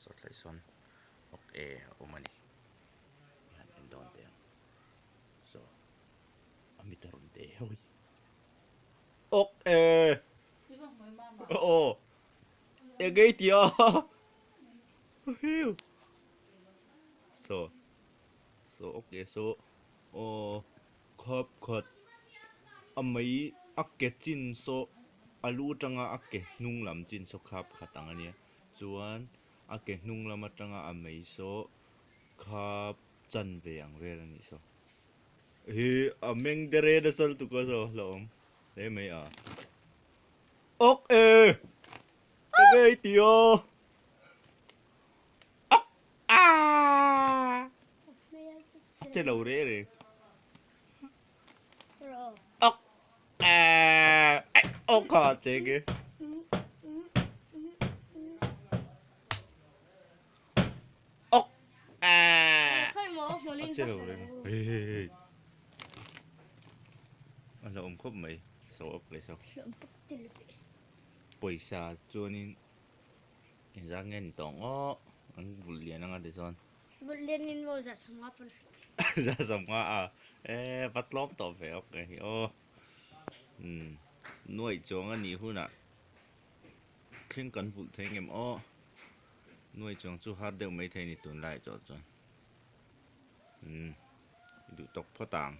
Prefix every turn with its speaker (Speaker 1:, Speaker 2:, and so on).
Speaker 1: Saw thlai sawn awk e a awm a ni i han en dawn teh ang saw a mit a rawn teh hawi awk e aw eng ei tia hiu saw saw awk e saw aw khawp khat a mei a ke chin saw a lu atanga a ke hnung lam chin saw khap khat ang a nia. Chuan a ke hnung lam atanga a mei saw kha chan ve ang vel a nih saw. Hi a meng dere nasa lutuk a saw hlauhawm hle mai a. Ok e! Ka ngei ti aw! Ok aa! A che lo reh reng. Ok aa! Ok a che nge. Ok aa! A che lo reng. Hei hei hei. A hlauhawm khawp mai. So ok leh so. Pawisa chuanin engzah nge ni tawh ang aw an vulh lian anga tichuan.
Speaker 2: Vulh lian in maw zah sawmnga pawn
Speaker 1: Zah sawmnga a e va tlawm tawh ve ok nge hi aw. Umm nuaih chuang a nih hunah thleng kan vulh thei ngem aw. Nuaih chuang chu har deuh mai thei a ni tunlaiah chuan. Umm i duh tawk phawt ang.